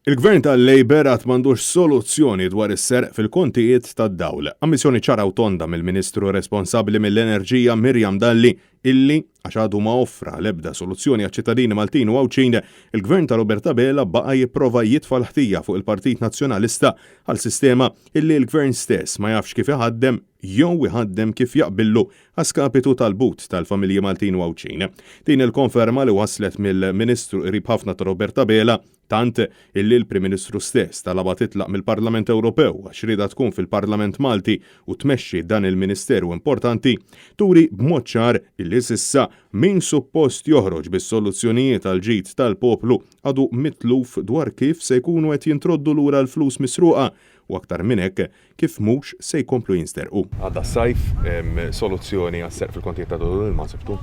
Il-Gvern tal-Labour għad m'għandux soluzzjoni dwar is-serq fil-kontijiet tad-dawl. Ammissjoni ċara u tonda mill-Ministru responsabbli mill-Enerġija Miriam Dalli illi, għax għadu ma offra l-ebda soluzzjoni għaċ-ċittadini Maltin u Għawdxin, il-Gvern ta' Robert Abela baqa' jipprova jitfa' l-ħtija fuq il-Partit Nazzjonalista għal sistema illi l-Gvern stess ma jafx kif iħaddem jew iħaddem kif jaqbillu a skapitu tal-but tal-familji Maltin u Għawdxin. Din il-konferma li waslet mill-Ministru qrib ħafna ta' Robert Abela, tant illi l-Prim Ministru stess talabha titlaq mill-Parlament Ewropew għax riedha tkun fil-Parlament Malti u tmexxi dan il-Ministeru importanti, turi b'mod ċar illi s'issa min suppost joħroġ bis-soluzzjonijiet għall-ġid tal-poplu għadu mitluf dwar kif se jkunu qed jintroddu lura l-flus misruqa u aktar minn hekk kif mhux se jkomplu jinsterqu. Għadda s-sajf, soluzzjoni għas-serq fil-kontijiet ta' dawl u l-ilma sibtu?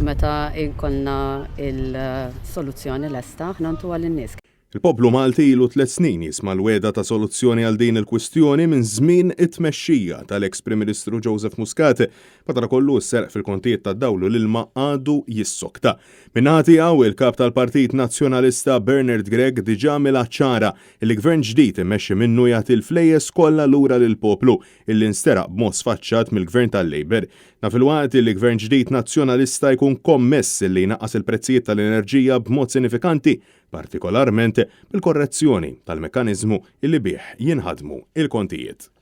Meta jkollna l-soluzzjoni lesta, aħna ntuha lin-nies. Il-poplu Malti ilu tlett snin jisma' l-wegħda ta' soluzzjoni għal din il-kwistjoni minn żmien it-tmexxija tal-eks Prim Ministru Joseph Muscat. Madankollu s-serq fil-kontijiet tad-dawl u l-ilma għadu jissokta. Min-naħa tiegħu, il-Kap tal-Partit Nazzjonalista Bernard Grech diġà għamilha ċara Illi gvern ġdid immexxi minnu jagħti l-flejjes kollha lura lill-poplu illi nsteraq b'mod sfaċċat mill-gvern tal-Labour. Dan filwaqt illi gvern ġdid Nazzjonalista jkun kommess illi jnaqqas il-prezzijiet tal-enerġija b'mod sinifikanti, partikolarment bil-korrezzjoni tal-mekkaniżmu illi bih jinħadmu il-kontijiet.